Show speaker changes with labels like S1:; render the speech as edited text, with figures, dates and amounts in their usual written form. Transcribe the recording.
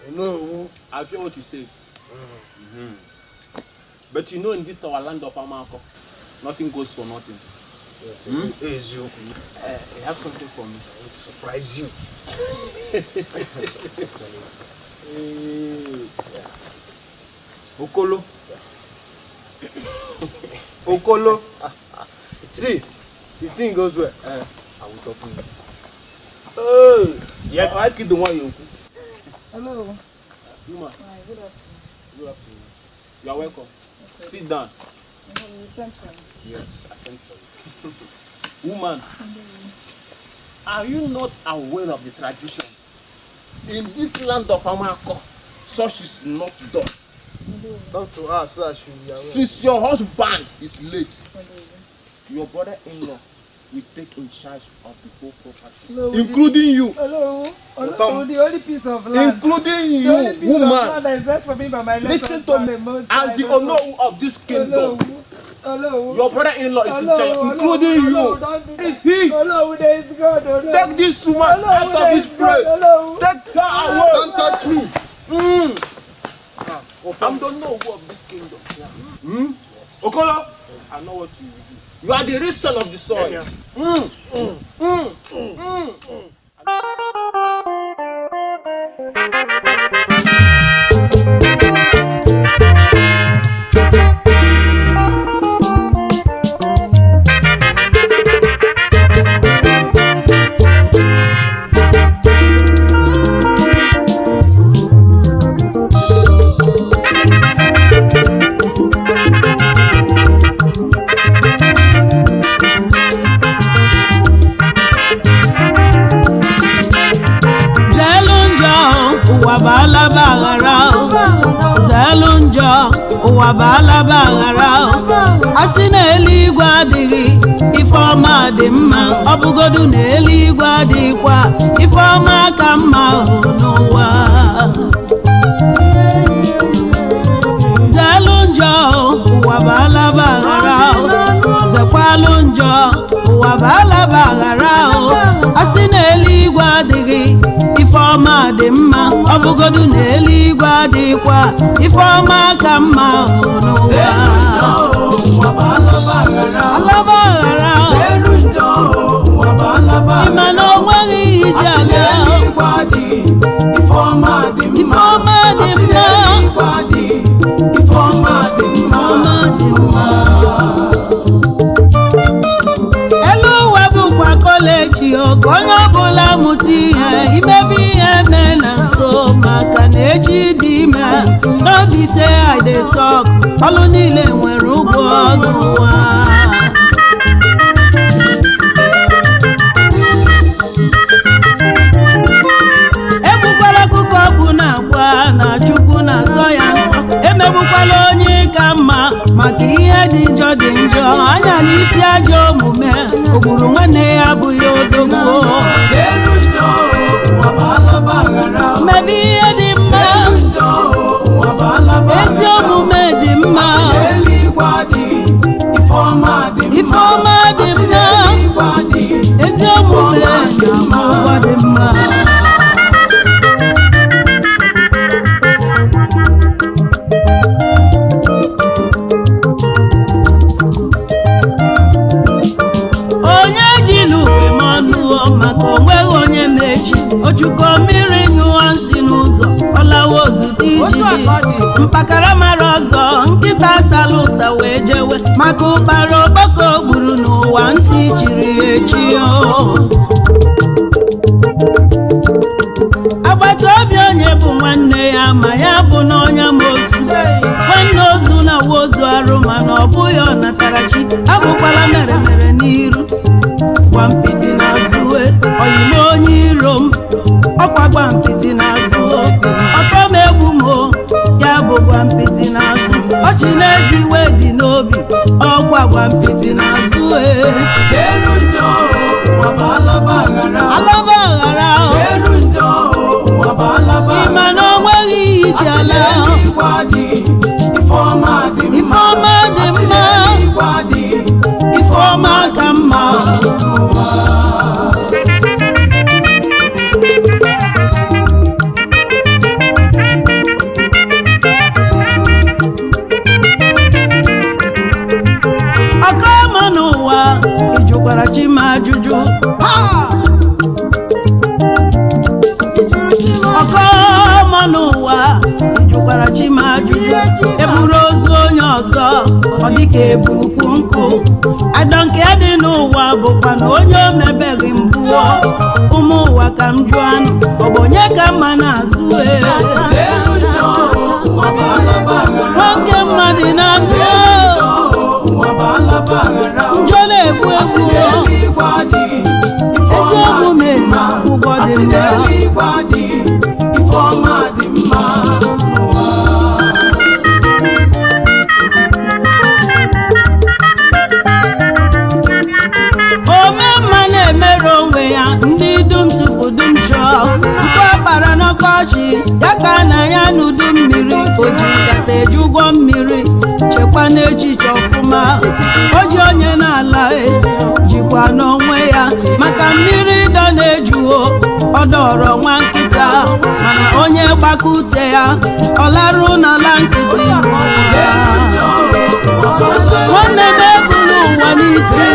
S1: No.
S2: I hear what you say. But you know, in this our land of Amako, nothing goes for nothing.
S1: Eziokwu.
S2: You have something for me.
S1: I want to surprise you.
S2: Hey. Okolo.
S1: Okolo. See, if thing goes well, I will double it.
S2: Hey.
S1: Yep.
S2: I like it the one you.
S3: Hello.
S2: Woman,
S3: Hi, good afternoon.
S2: good afternoon. You are welcome. Sit down.
S3: You sent for me.
S2: Yes, I sent for you. Woman, are you not aware of the tradition? In this land of Amako, such is not done.
S1: Talk to her so that she will be aware.
S2: Since your husband is late, your brother-in-law will take in charge of the whole properties,
S3: No,
S2: including you,
S3: Hello. Hello.
S1: Tom.
S3: The only piece of land.
S2: including
S3: The
S2: you,
S3: only piece of
S2: woman.
S3: land that is left for me by my late
S2: Listen to
S3: husband.
S2: me. As the Onowu of this
S3: Hello.
S2: kingdom,
S3: Hello.
S2: your brother-in-law is in
S3: Hello,
S2: charge,
S3: hello,
S2: including
S3: hello,
S2: you.
S3: don't do
S2: Is
S3: that.
S2: he?
S3: Hello, there is God. Hello.
S2: Take this woman
S3: Hello,
S2: out of
S3: there
S2: this
S3: is God.
S2: place.
S3: Hello.
S2: Take her away.
S1: Don't touch me.
S2: Mm.
S1: Ah,
S2: I'm the Onowu of this kingdom. Mm? Okolo, I know what you will do. You are the reason of the soil.
S1: Yeah.
S2: Mm. Mm. Mm. Mm. Mm.
S4: Zelu njọ ụwa bụ alaba aghara o. Zelu njọ ụwa bụ alaba aghara o. A sị na eluigwe adịghị, ife ọma dị mma. Ọ bụgodu na eluigwe adịghịkwa, ife ọma ka mma o n'ụwa. Zelu njọ ụwa bụ alaba aghara o. Zekwalụ njọ ụwa bụ alaba aghara o. A sị na eluigwe adịghị, ife ọma dị mma. Ọ bụgodu na eluigwe adịghịkwa, ife ọma ka mma o n'ụwa. Alaba aghara o. Ị ma na o nweghị ije ala o. Ife ọma dị mma. Ife ọma dị mma. Elu ụwa bụkwa kọleji o, ka onye ọbụla mụta ihe. Imebi ihe mee na nso, maka na echi dị ime. No be say I dey talk, ọlụ niile nwere ụgwọ n'ụwa. Egbukwala akụkọ bụ na agwa na Chukwu na-asọ ya nsọ. Emegbukwala onye ka mma, maka ihe dị njọ dị njọ. Anya n'isi ajọ omume ogburu nwanne ya abụghị odogwu. Mebe ihe dị mma, ezi omume dị mma, ife ọma dị mma, ezi omume na ụgwọ dị mma. Onye jila uwe m ọnụọ, maka onweghị onye mechi ochuko mmiri nyụọ nsị n'ụzọ, ọlawa ozute ijiji mpakara mara ọzọ. Nkịta sala ụsa wee jewe maka ụkpara ọgbakọ gburu n'ụwa, ntị chiri ya echi o. Agbata obi onye bụ nwanne ya, ma ya bụ na onye amosu. Nwanne ozu na-awa ozu arụ, mana ọ bụghị ọnatarachi. Abụkwala mere mere n'iru, gwa mpịtị n'azụ e. Oyime onye iro m, ọkwa gwa mpịtị n'azụ o. Ọtọ m egbu m o, ya bụ gwa mpịtị n'azụ. Ọchị n'ezi iwe dị n'obi, ọkwa gwa mpịtị n'azụ e. ka ebu ukwu nkụ. Adọnke dị n'ụwa bụkwa na onye omebeghị mbụọ. Ụmụ ụwa, ka m jụọ anụ, ọ bụ onye ka mma na-azụ e? Nwoke mmadụ na-azụ njọ na-egbu egbu. Ezi omume na ụgwọ dị mma.
S5: Ifeọma dị mma n'ụwa.
S4: Ome mma na-emere onwe ya, ndị dum tupu dum chọọ mkpu akpara n'ọkọchị ya ka na ya n'udu mmiri. O ji nkata eji ụgwọ mmiri chekwa n'echiche ọfụma. O ji onye na-ala e jikwa n'onwe ya, maka mmiri dọ na-ejuo ọ dọrọ nwa nkịta, mana onye gbakute ya ọ larụ n'ala nkịtị. Nwanne m, eburu ụwa n'isi.